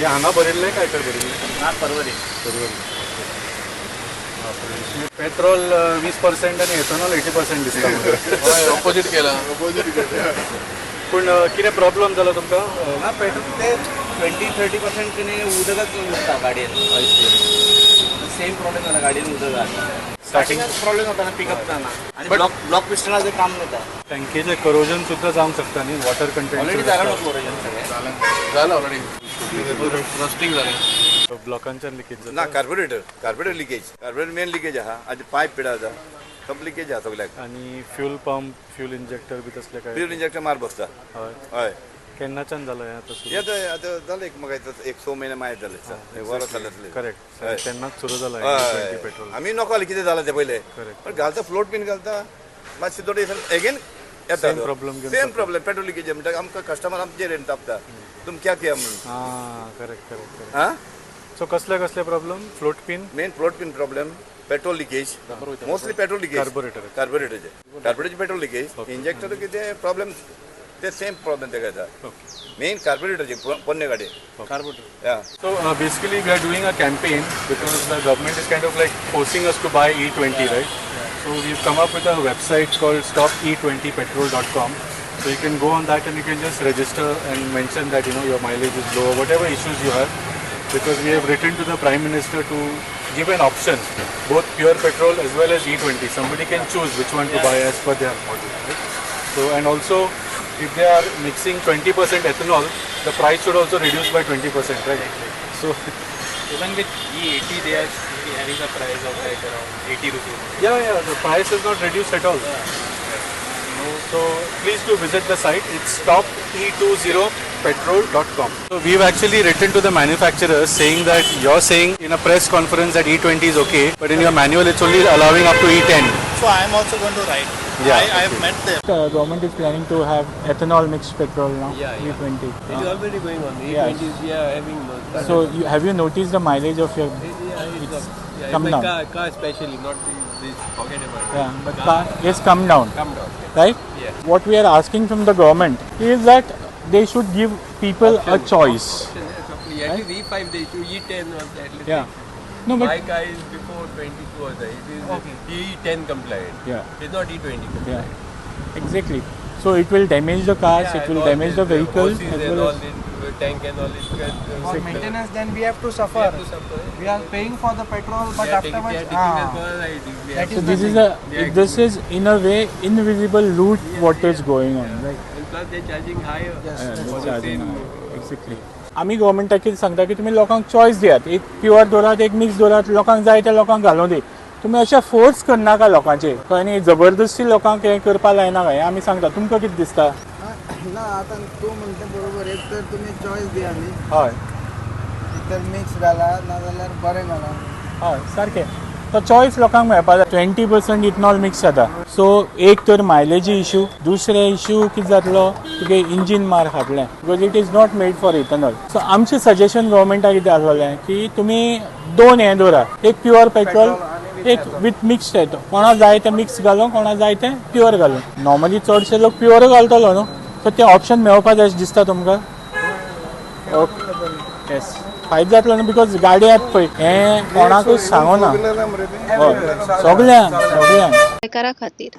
हांगा भरिल्लें काय खंय भरिल्लें? ना, परवरी. बरोबर. पेट्रोल 20% आनी एथेनॉल 80% दिसता म्हाका. हय, ऑपोजीट केला. पूण कितें प्रॉब्लम जालो तुमकां? ना, पेट्रोल ते 20-30% कितें उदकच उरता गाडयेन. सेम प्रॉब्लेम जाला, गाडयेन उदक जाता. स्टार्टिंग प्रॉब्लेम जाता ना, पिकअप जाना आनी ब्लॉक ब्लॉक पिस्टनाचें काम जाता. टँकेचें करोजन सुद्दां जावंक शकता न्ही, वॉटर ऑलरेडी जालां न्हू कंटेंट. कोरोजन सगळें. झालं ऑलरेडी, रस्टिंग झालं. ब्लॉकांच्यान लिकेज ना. जाता. Carburettor leakage, carburettor main leakage आहा. आनी पायप पिडा आसा, सब लिकेज आहा सगल्याक. आनी फ्युल पंप, फ्युल इंजेक्टर बी तसले काय? फ्यूल इंजेक्टर मार बसता. हय. हय. केन्नाच्यान जालां हें आतां सुरू? हे आतां जालें एक म्हाका एक 6 म्हयने मागीर जालें, एक वरस जालें जातलें. करेक्ट. हय. तेन्नाच सुरू जालां 20 पेट्रोल. आमी नको जालें, कितें जालां तें पयलें. Correct. पण घालता, फ्लोट बीन घालता, मातशें थोडे दिसान एगेन येता. Same problem घेवन सेम जाता. प्रॉब्लेम, पेट्रोल लिकेज म्हणटा. आमकां कस्टमर आमचेर तापता, तुमी क्या किया म्हणून. हां, करेक्ट करेक्ट करेक्ट. आं. सो कसले कसले problem? Float pin? Main float pin problem, petrol leakage, mostly petrol leakage. Carburetor. कार्बोरेटरचे कार्बोरेटरचे petrol leakage, injector कितें प्रॉब्लेम, ते सेम प्रॉब्लेम तेका येता. मेन कार्बोरेटरचे, पोन्ने गाडी. कार्बोरेटर. या. So basically, we are doing a campaign because the government is kind of like forcing us to buy E20, right? So we've come up with a website called stope20petrol.com. So you can go on that and you can just register and mention that your mileage is low, whatever issues you have, because we have written to the Prime Minister to give an option, both pure petrol as well as E20. Somebody can choose which one to buy as per their model. Right? So and also, if they are mixing 20% ethanol, the price should also reduce by 20%, right? So Even with E80, they are having a price of like around 80 rupees. Yeah, the price is not reduced at all. So please do visit the site. It's stope20petrol.com. So we've actually written to the manufacturers saying that you're saying in a press conference that E20 is okay, but in your manual it's only allowing up to E10. So I am also going to write. Yeah, I have okay. met them. Government is planning to have ethanol mixed petrol now. Yeah. E20. It is already going on. E20 is, yeah, having more. So have you noticed the mileage of your Yeah, it's up. Yeah, come my down. car especially, not this, forget about it. Yeah, but car it's come down, Come down. Yeah. Right? Yeah. What we are asking from the government is that they should give people a choice. Option, yes, okay. At least E5 they should, E10 was at least. Yeah. No, but My car is before 22 was there. It is E10 compliant. It's not E20 compliant. Yeah, exactly. So it will damage the cars, Yeah, it will and all damage the this, vehicles hoses as and well all as this, tank and all this. For maintenance, then we have to We suffer. have to suffer. We are paying for the petrol, but They are taking, they are afterwards, taking ah, us for a ride. We That have So is to- this the is thing. a this is in a way invisible loot what is going on, right? And plus they're charging higher. Yes, Yeah, that's they're For the charging same- higher. Exactly. आमी गव्हर्मेंटाक कितें सांगता की तुमी लोकांक choice दियात, एक pure दवरात, एक मिक्स दवरात, लोकांक जाय ते लोकांक घालूं दी. तुमी अशें फोर्स करनाका लोकांचेर, कळ्ळें न्ही? जबरदस्ती लोकांक हें करपा लायनाका, हें आमी सांगता. तुमकां कितें दिसता? ना, आता तूं म्हणटा बरोबर. एक तर तुमी चॉयस दिया न्ही. एक तर मिक्स घाला, नाजाल्यार बरें घाला. हय, सारकें. तो चॉयस लोकांक मेळपा जाय. 20% इथनॉल मिक्स जाता, सो एक तर मायलेजी इशू, दुसरें इशू कितें जातलो, तुगे इंजीन मार खातलें, because it is not made for ethanol. So आमचें सजेशन गव्हर्मेंटाक कितें आसलेलें की तुमी दोन हें दवरात, एक प्युअर पेट्रोल, एक विथ मिक्स येतो. कोणा जाय तें मिक्स घालूं, कोणा जाय तें प्युअर घालूं. नॉर्मली चडशे लोक प्युअर घालतलो न्हू, सो तें ऑप्शन मेळपा जाय अशें दिसता तुमकां? ओके, येस, फायदो जातलो न्हू, because गाडी आतां पळय, हें कोणाकूच सांगना. हय, सगल्यांक सगल्यांक. गोंयकारा खातीर.